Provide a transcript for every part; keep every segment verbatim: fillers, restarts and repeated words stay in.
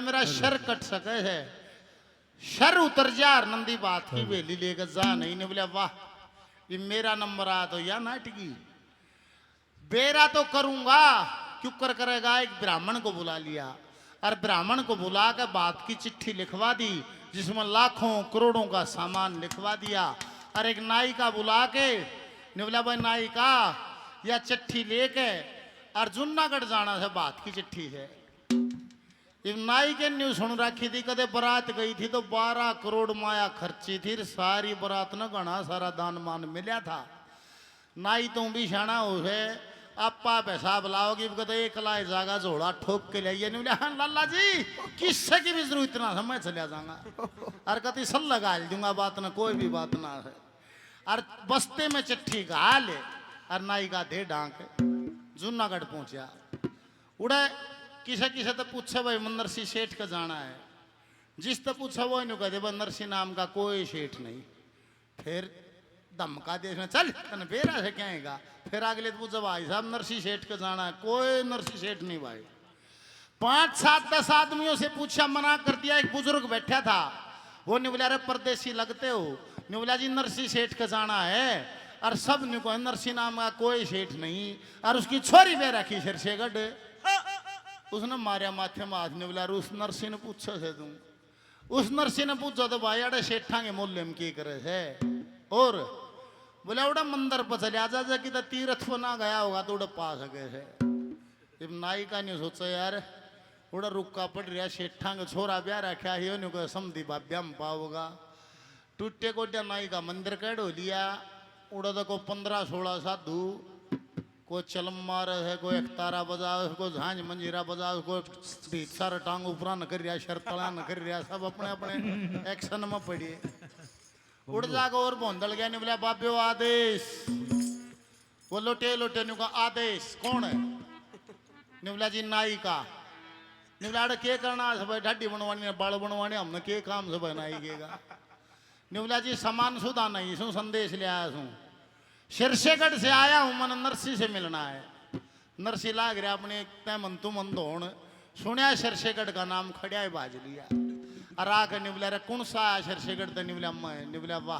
मेरा sir cut सके है। सर उतर जा, और नंदी बात की बेली लेकर जा नहीं। ने बोला, "वाह, ये मेरा नंबर आ तो या नाटकी। बेरा तो करूंगा, क्यों कर करेगा।" एक ब्राह्मण को बुला लिया और ब्राह्मण को बुला के बात की चिट्ठी लिखवा दी, जिसमें लाखों करोड़ों का सामान लिखवा दिया। और एक नायिका बुला के ने बोला, "भाई नायिका, या चिट्ठी लेके और जूनागढ़ जाना है, बात की चिट्ठी है।" इब नाई के न्यू सुन रखी थी, कदे बारात गई थी तो बारह करोड़ माया खर्ची थी, सारी बारात ने घना सारा दान मान मिला था। नाई तू भी शाना हो है, आपा हिसाब लाओगी, कदे एक लाए जागा झोला ठोक के ले आइए। न्यू बोले, "हाँ लाला जी, किससे की भी जरूरत ना, मैं चलिया जाऊंगा।" और कति सल्ला घाल दूंगा, बात ना, कोई भी बात ना है। और बस्ते में चिट्ठी घाल और नाई का दे डांक, जूनागढ़ पहुंचा। उड़े किसे किसे तो पूछे, "भाई, मैं नरसी सेठ के जाना है।" जिस तो पूछे, वो न्यू कह दे, "भाई, नरसी नाम का कोई सेठ नहीं।" फिर धमका दे इसने, "चल, तने बेरा से क्या हैगा?" फिर अगले तो पूछे, "भाई साहब, नरसी सेठ के जाना है।" "कोई नरसी सेठ नहीं भाई।" पांच, सात, दस आदमियों से पूछा, मना कर दिया। एक बुजुर्ग बैठा था, वो न्यू बोला, "अरे, परदेसी लगते हो।" न्यू बोला, "जी, नरसी सेठ के जाना है।" और सब न्यू कहे, "नरसी नाम का कोई सेठ नहीं।" और उसकी छोरी बह रखी सिरसेगढ़। उसने मारया माथे में हाथ, न्यू बोला, "अरे, उस नरसी ने पूछो से तू।" उस नरसी ने पूछो तो, "भाई, अड़े सेठा के मोहल्ले में के करे से?" और बोला, "उड़ा मंदिर पर चले आ जा, जा किधर तीर्थ पर ना गया होगा तो उड़ा पा सके से।" इब नाई का न्यू सोचा, "यार, उड़ा रुक्का पड़ रहा, सेठा के छोरा ब्याह रखा है, न्यू कहे समधी भाब्या में पाओगा।" टूटे गोड्या नाई का मंदिर कह ढो लिया। उड़ा तो को पन्द्रह सोलह साधु, कोई चलम मारे है, कोई एकतारा बजावे, कोई झांझ मंजीरा बजावे, कोई भीत सारे टांग ऊपरा न कर रहा, शर्तला न कर रहा, सब अपने अपने एक्शन में पड़े। उड़ जाके और भोंदल गया, न्यू बोला, "बाब्यो आदेश।" वो लोटे लोटे न्यू कहा, "आदेश कौन है?" न्यू बोला, "जी, नाई का।" न्यू बोला, "अरे, के करना है सब? ढाडी बनवानी है, बाल बनवाने, हमने के काम सब है नाई के का?" न्यू बोला, "जी, सामान सुधा नहीं सूं, संदेश ले आया सूं। सिरसेगढ़ से आया हूँ, मन नरसी से मिलना है।" नरसी लाग रहा अपने तै मन तू मन धोण। सुनया सिरसेगढ़ का नाम, खड़या ही बाज लिया। और आके न्यू बोला, "अरे, कौन सा आया सिरसेगढ़ तै?" न्यू बोला, "मैं।" न्यू बोला, "वाह,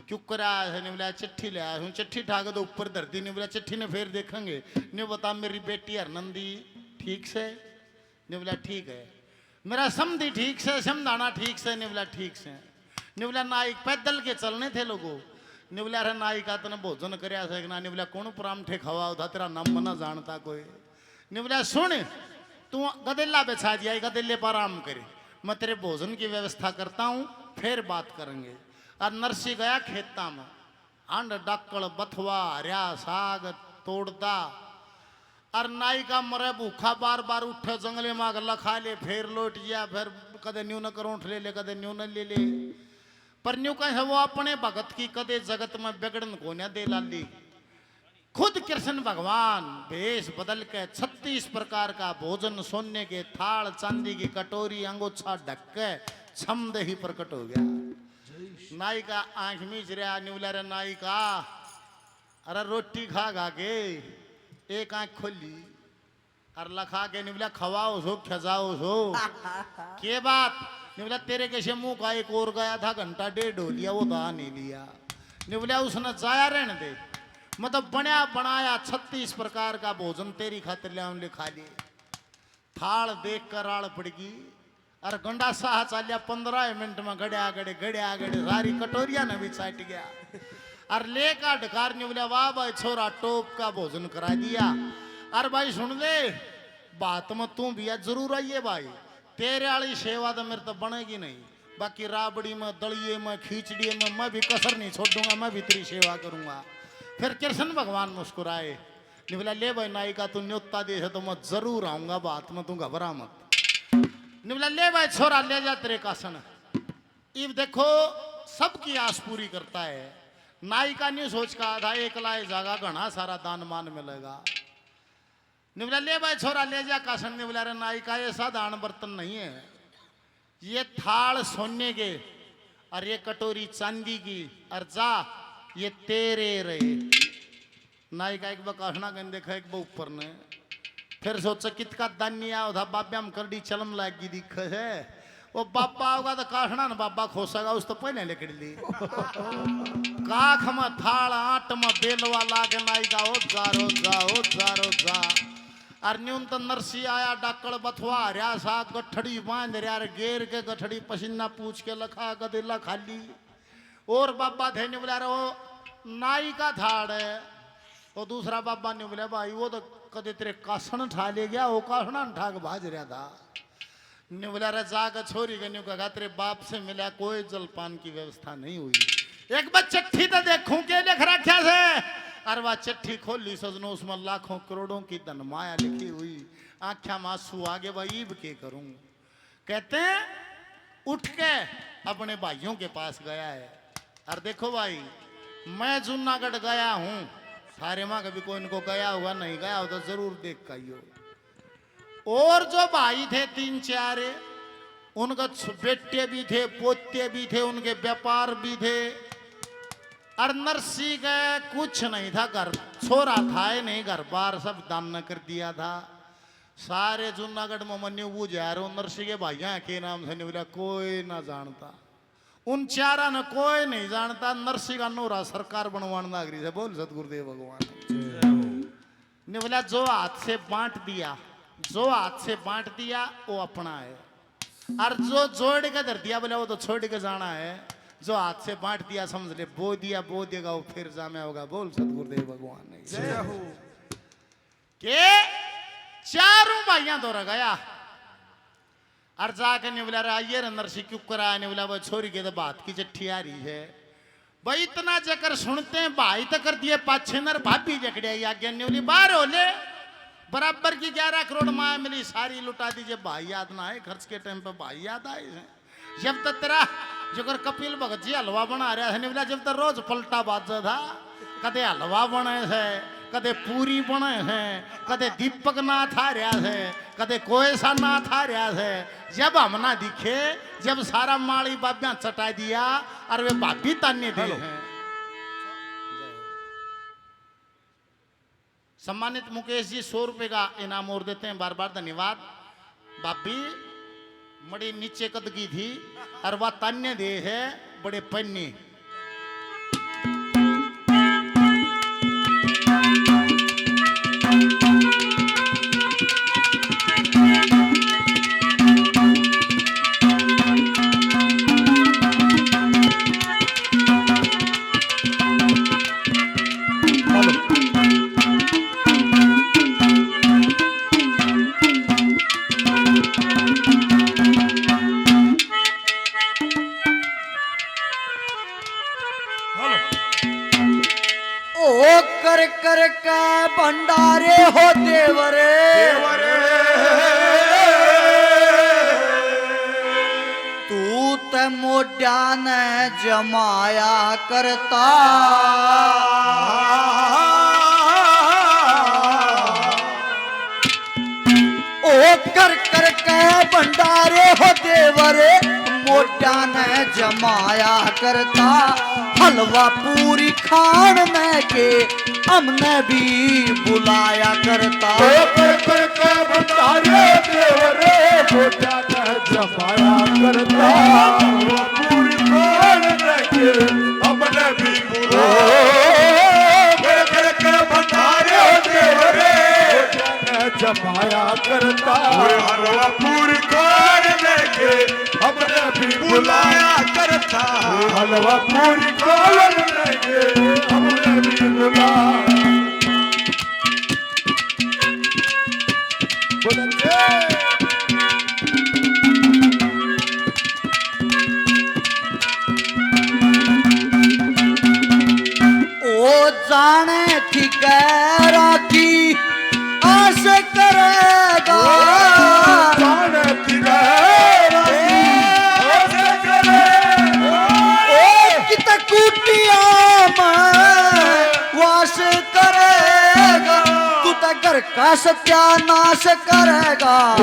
क्यों करा है?" न्यू बोला, "चिट्ठी ले आया हूँ।" चिट्ठी ठाके तो ऊपर धर दी। न्यू बोला, "चिट्ठी ने फिर देखेंगे।" न्यू बता, मेरी बेटी हरनंदी ठीक से? न्यू बोला, "ठीक है।" मेरा समधी ठीक से, समधाना ठीक से? न्यू बोला, "ठीक से।" न्यू बोला, "नाई, पैदल के चलने थे लोगों?" न्यू बोला, "अरे नाई का तने भोजन करया से कि ना?" न्यू बोला, "कौन परांठे खवाओ था, तेरा नाम मना जानता कोई?" न्यू बोला, "सुन, तू गदेला बिछा दिया, गदेले पर आराम करे, मैं तेरे भोजन की व्यवस्था करता हूँ, फिर बात करेंगे।" और नरसी गया खेता में, हांड डाकल बथवा हरया साग तोड़दा। और नाई का मरे भूखा, बार बार उठे, जंगले में आग लखा ले, फिर लौट गया, फिर कदे न्यू न करोंठ ले ले, कदे न्यू न ले ले। पर न्यू कहे वो अपने भगत की कदे जगत में बिगड़न कोन्या दे लाली। खुद कृष्ण भगवान भेष बदल के छत्तीस प्रकार का भोजन, सोने के थाल, चांदी की कटोरी, अंगोछा ढक के छमदे ही प्रकट हो गया। नाई का आंख मीच रहा, न्यू बोला, "अरे नाई का, अरे रोटी खा खा के एक आंख खोली और लखा के न्यू बोला, 'खवाओ सो, खजाओ सो।' के बात?" न्यू बोला, "तेरे कैसे मुंह का एक और गया था, घंटा डेढ़ हो लिया, वो तो आ नहीं लिया।" न्यू बोला, "उसने जाया रहने दे, मतलब बनया बनाया छत्तीस प्रकार का भोजन तेरी खातिर ले आऊं, ले खा ले।" थाल देख कर आल पड़गी। और गंडासा चाल्या पन्द्रह मिनट में गड़े आगड़े, गड़े आगड़े सारी कटोरिया ने भी चाट गया। और लेका ढकार न्यू बोला, "वाह भाई छोरा, टॉप का भोजन करा दिया।" और भाई सुन ले, बात में तू भी आज जरूर आइए भाई, तेरे वाली सेवा तो मेरे तो बनेगी नहीं, बाकी राबड़ी में, दलिए में, खिचड़ी में मैं भी कसर नहीं छोड़ूंगा, मैं भी तेरी सेवा करूंगा। फिर कृष्ण भगवान मुस्कुराए। न्यू बोला, "ले भाई नाई का, तू न्योता दे से तो मैं जरूर आऊंगा, बात में तू घबरा मत।" न्यू बोला, "ले भाई छोरा, ले जा तेरे कासन।" इब देखो, सबकी आस पूरी करता है। नाई का न्यू सोच का था, "एक लाए जागा, घना सारा दान मान मिलेगा।" न्यू बोला, "ले भाई छोरा, ले जा कासन।" न्यू बोला, "अरे नाई का, ये साधारण बर्तन नहीं है, ये थाल सोने के और ये कटोरी चांदी की, और जा, ये तेरे रहे।" नाई का एक बार कासना कन देखा, एक बार ऊपर ने। फिर सोचा, कितका दानी आओ था, बाब्या में करड़ी चलम लागी दिखे है। वो बाबा आओगा तो काखना न बाबा खोसेगा, उस तो पहले लिकड़ ली। काख में थाल, आट में बेलवा लागे नाई का, ओ जा रो जा, ओ जा रो जा। अर न्यूं तो नरसी आया, डाकल बथवा रहा सा, गठड़ी बांध रहा, अर गेर के गठड़ी पसीना पूछ के लखा, गदेला खाली। और बाबा थे न्यू बोला, "रो नाई का थाड़ है।" वो दूसरा बाबा न्यू बोला, "भाई, वो तो कदे तेरे कासन ठा ले गया, वो कासना ठा के भाज रहा था।" न्यू बोला, "रे जाके छोरी के न्यू कहा, तेरे बाप से मिला, कोई जलपान की व्यवस्था नहीं हुई। एक बार चिट्ठी तो देखूं के लिख रखा से।" अरे वह चिट्ठी खोली सजनो, उसमें लाखों करोड़ों की धन माया लिखी हुई। आंख्या में आंसू आ गए, भाई, ईब के करूं? कहते हैं, उठ के अपने भाइयों के पास गया है। और देखो भाई, मैं जूनागढ़ गया हूँ, थारे माँ कभी कोई इनको गया हुआ, नहीं गया हो तो जरूर देख के आइयो। और जो भाई थे तीन चार, उनका छु-, बेटे भी थे, पोते भी थे, उनके व्यापार भी थे। और नरसी का कुछ नहीं था, घर छोरा था ही नहीं, घर बार सब दान कर दिया था। सारे जूनागढ़ में मन्यू बूझ यार, वो नरसी के भाइयां के नाम से न्यू बोला, कोई ना जानता। उन चारा ने कोई नहीं जानता। नरसी का नोरा सरकार बनवान लाग रही है। बोल सतगुरुदेव भगवान। न्यू बोला, जो हाथ से बांट दिया, जो हाथ से बांट दिया, वो अपना है। और जो जोड़ के धर दिया, बोला, वो तो छोड़ के जाना है। जो हाथ से बांट दिया, समझ ले, बो दिया, बो देगा, वो फिर जामे होगा। बोल सतगुरुदेव भगवान ने। जय हो। के चारों भाइयां धोरै गया। और जाके न्यू बोला, रे आइए रे नरसी, क्यों कराया? न्यू बोला, वो छोरी के तो बात की चिट्ठी आ रही है। भाई, इतना जकर सुनते हैं, भाई तो कर दिए पाछे नर, भाभी जकड़े आई आगे। न्यू बोली, बाहर हो ले, बराबर की ग्यारह करोड़ माया मिली, सारी लुटा दीजिए। भाई याद ना आए, खर्च के टाइम पे भाई याद आए हैं। जब तक तेरा, जकर कपिल भगत जी हलवा बना रहा है, न्यू बोला, जब तक रोज पलटा बाजा था, कदे हलवा बने से, कदे पूरी बने है, कदे दीपक नाथ आ रहा है, कदे कोई सा नाथ आ रहा है। जब हम ना दिखे, जब सारा माली बाब्या चटा दिया, और वे भाभी ताने दे हैं। सम्मानित मुकेश जी, सौ रुपए का इनाम और देते हैं, बार बार धन्यवाद। भाभी मड़ी नीचे कद की थी, और वह तान्य दे है बड़े पन्नी। ओ कर कर के भंडारे हो देवरे, देवरे। तू ते मोड्या ने जमाया करता। ओ कर कर के भंडारे हो देवरे, मोटा ने जमाया करता। हलवा पूरी खान में के हमने भी बुलाया करता। ओ कर कर के भंडारे देवरे, मोटा ने जमाया करता। हलवा पूरी खान में के हमने भी बुलाया। ओ कर कर के भंडारे देवरे, जमाया करता। हलवा पूरी खान में के हमने भी बुलाया करता। हलवा पूरी खान में के हमने भी बुलाया। बोलते। ओ जाने थी गैरा की आस करेगा। ओ जाने थी गैरा की आस करेगा। ओ कित कुटिया में वास करेगा। तू तो घर का सत्यानाश करेगा। ओ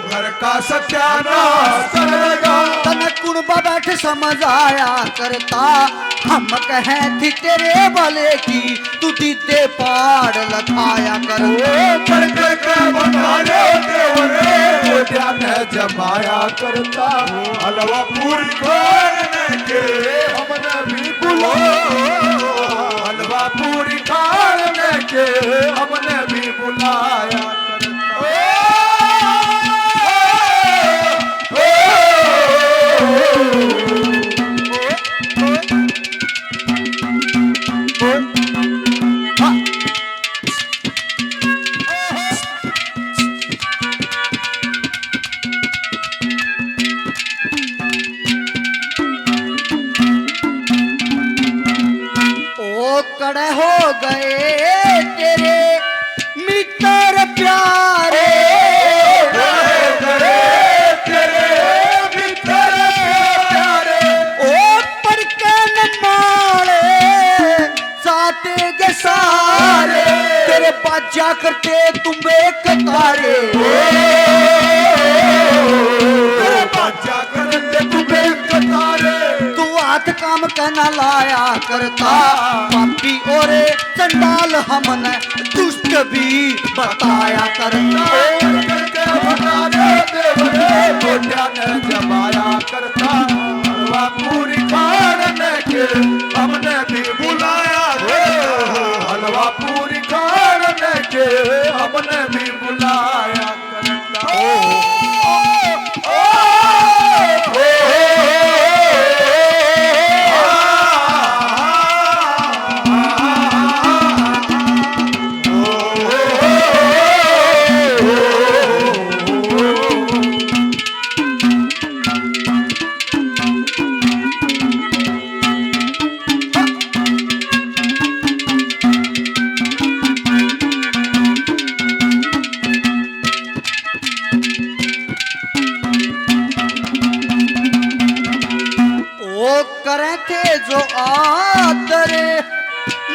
घर का सत्यानाश करेगा। तने कुण बैठे समझाया करता। हम कहें थी तेरे भले की, तू दीदे पाड़ लखाया कर। ओ, कर कर के बंधारे देवरे, गोटियां ने जमाया करता। हलवा पूरी खाने के हमने भी बुलाया। हलवा पूरी खाने के हमने भी बुलाया करता। ओ कड़े हो गए तेरे मित्र प्यारे। ओ कड़े हो गए तेरे मित्र प्यारे। ओ पड़के न माले साटे के सारे, तेरे बाजा करते तुम एक तारे। तेरे बाजा करते तुम एक तारे। तू हाथ काम के ना लाया करता, पापी और चंडाल हमने दुष्ट भी बताया करता। करके बता दे देवरे, गोटियां ने जमाया करता। हलवा पूरी खाने के हमने भी बुलाया करता। हलवा पूरी खाने के हमने भी बुलाया करता। ओ, ओ, ओ, ओ, ओ, ओ करे थे जो आदर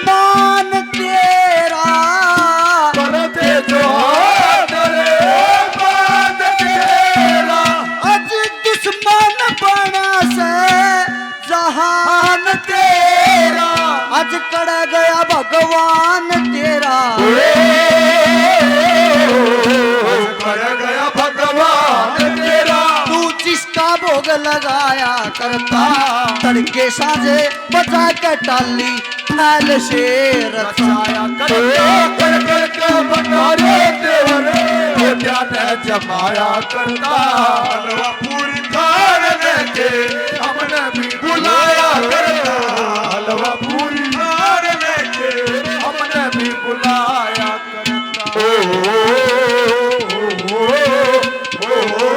मान तेरा, करे थे जो आदर मान तेरा। अज दुश्मन बना से जहान तेरा, अज कड़ गया भगवान तेरा। अज कड़ गया भगवान तेरा। तू जिसका भोग लगाया करता, तड़के साँझे बजा के टाली फैल से रचाया करता। कर कर के बंधारे देवरे, गोटियां ने जमाया करता। हलवा पूरी खाने के हमने भी बुलाया करता। हलवा पूरी खाने के हमने भी बुलाया करता। ओ, ओ, ओ, ओ, ओ।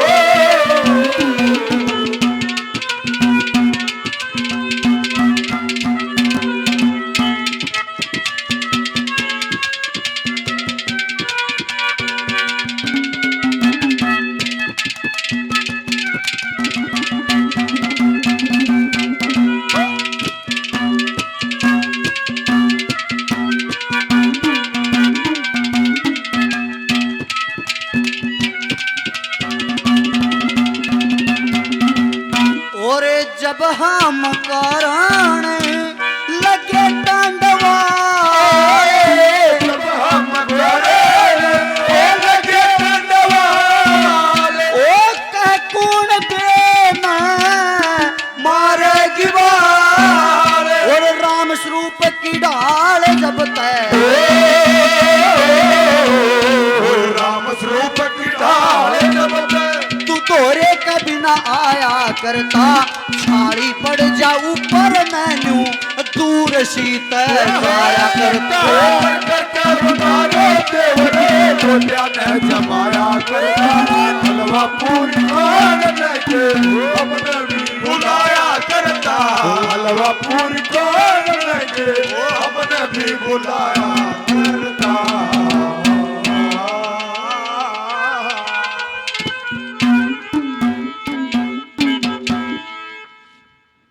और जब हम कारण लगे टंडवा, जब हम कारण लगे टंडवा, ओ कह कौन देना मारे गिवार। और राम स्वरूप की ढाल जब तै, राम स्वरूप की ढाल जब तै, तू धोरे के बिना आया करता। छाली पड़ जा ऊपर मैनू दूर शीत जाया करता। करके बता दे देवरे, गोटियां ने जमाया करता। हलवा पूरी खाने के हमने भी बुलाया करता। हलवा पूरी खाने के हमने भी बुलाया करता।